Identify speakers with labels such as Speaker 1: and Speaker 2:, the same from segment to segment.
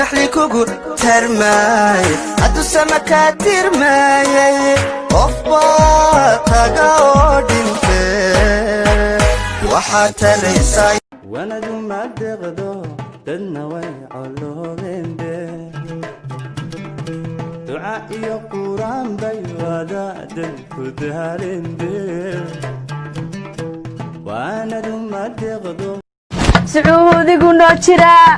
Speaker 1: Naxli kugu tarmaay, hadduu sama kaa tirmaayay, qof baa taga oo dhintee waxaad taraysaa.
Speaker 2: Wanadu ma deeqdo, dadna way coloobeenbe. Duca iyo quraan bay wadaadan ku daaleenbe. Waanadu ma deeqdo.
Speaker 3: Sacuudigu noo jiraa,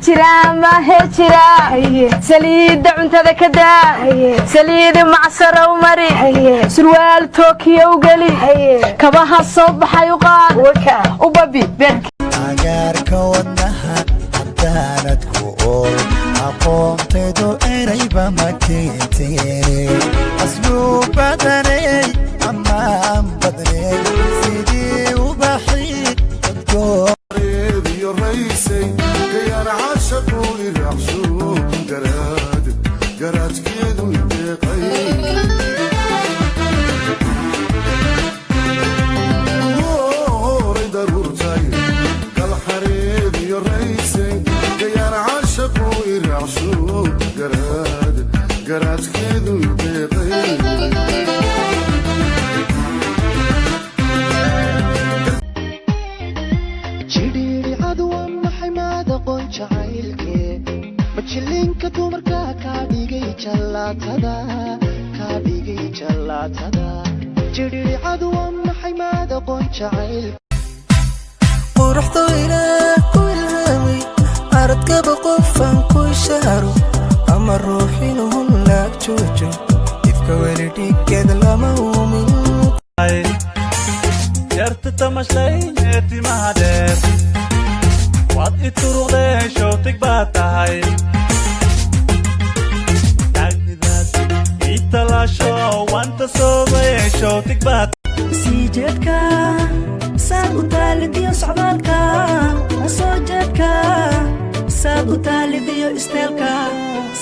Speaker 3: jiraa mahe jiraa. Saliidda cuntada ka daa, saliidi macsarow mari, surwaal Tookiyow geli, kabaha soo baxay u qaad u babi beerka.
Speaker 4: Cagaarka wadnaha haddaanad ku ool, aqoontaydu erayba ma keenteene. Asluub badaney, ammaan badney, sidii ubaxii udgoon.
Speaker 5: Iyo raysay gayaan caashaqu iraacsho, garaad garaadkeedu deeqay. Horay daruurtay galxareed iyo raysay gayaan caashaqu iraacsho, garaad garaadkeedu deeqay.
Speaker 6: Jidhiidhicadu waa maxay? Maad aqoon jacaylkee? Majilinka dumarka kaa dhigay jallaatada, kaa dhigay jallaatada. Jidhiidhicadu waa maxay? Maad aqoon jacayl?
Speaker 7: Quruxdu Ilaah ku ilhaamay, aradkaba qofaan ku ishaaro ama ruux inuu laag joojo, ifka weli dhigeed lama uumin.
Speaker 8: Yarta tamashlay ee timaha dheer, waad i turuqdee, showtig baad tahay. Taagnidaas ii talaasho, waanta soobay, showtig baad.
Speaker 9: Sii jeedka saad u taalidiyo, socdaalka soo jeedka saad u taalidiyo, isteelka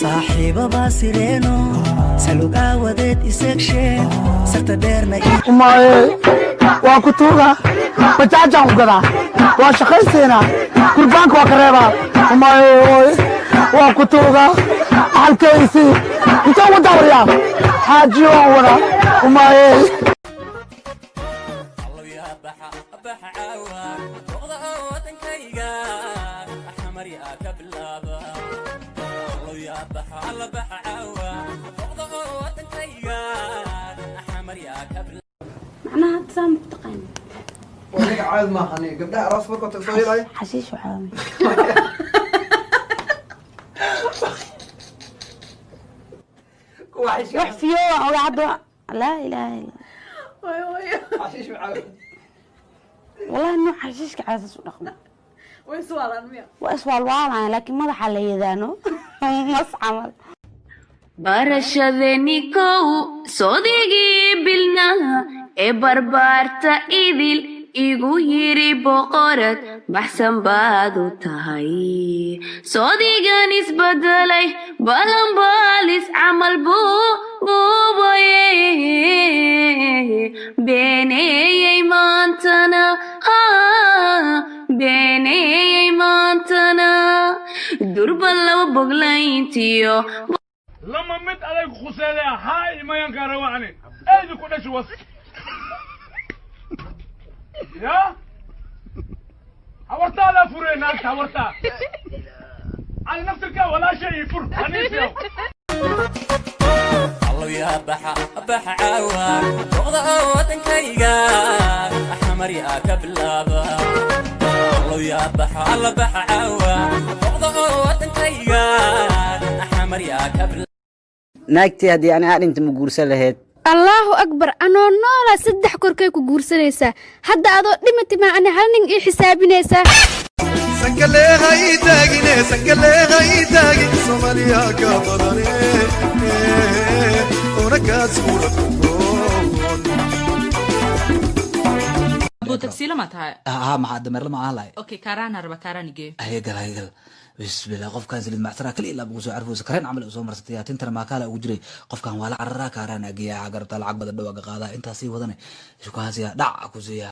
Speaker 9: saaxiibabaa sireeno salug aawadeed iseegshee sarta dheerna.
Speaker 10: Maye, waa ku tuuga, bajaajaan ku gadaa, waa shaqaysaynaa, gurbaanka waa ka reebaa. Maye, waa ku tuuga, halkaysi intaan wadaa, waryaa xaajiyo waan wadaa, maye.
Speaker 11: Macnaha hadda saa ma ku taqaani?
Speaker 12: Aniga caadi maaha, aniga gabdhaha aroos markoo tag soo helaayo.
Speaker 11: Xashiish waxaa.
Speaker 12: Kuwa
Speaker 11: wax fiyo waan ogaa hadda, laa ilaaha illa.
Speaker 12: Xashiish macaa.
Speaker 11: Wallahi nooc xashiishka caasas u dhaqmo waa iswaalwaalaya, laakiin madaxa la yadaano mas camal.
Speaker 13: Barashadeeni kow sodigii bilnaha ee barbaarta idil igu yiri, boqorad baxsan baad u tahay. Sodigan isbedelay, balanbaalis camal buu buubaye, beeneeyey maantana, beeneeyey maantana, durba laba boglayntiyo.
Speaker 14: Lama mid adag khuseeya haa imayanka rawacni eydi ku dhashi was ya hawartaadaa furee, naagta hawartaa cali naftirkaa walaasha ii fur aniisiyow.
Speaker 15: Allow baxa baxa caawa boqda oo wadankayga xamaryaa ka bilaaba. Allow yaa baxa alla baxa caawa boqda oo wadankayga xamaryaa ka bilaaba.
Speaker 16: Naagtii haddii ani aa dhinta, ma guursan lahayd?
Speaker 17: Allaahu akbar, anoo noolaa saddex korkay ku guursanaysaa. Hadda adoo dhimati maa ani hal nin ii xisaabinaysaa?
Speaker 4: Sankaleeha ii taagine, sankaleeha ii taagin, Soomaaliya ka badane una kaas kula tukoon.
Speaker 18: Buu tagsiila ma tahay?
Speaker 19: Haa, maxaa dameerla ma ahaan lahay?
Speaker 18: Okay, kaaraan raba, kaaraan igee.
Speaker 19: Hayagal hayagal, bismillah. Qofkan saliid macsara kali ilaa bugu soo carfuysa, kareen camal u soo marsatay, tintana maakaala ugu jiray. Qofkan waa la cararaa, kaaraan ageeyaa, garabtaa lacag badan dhawaaga qaadaa, intaasii wadane shukaasiya dhac ku siiya.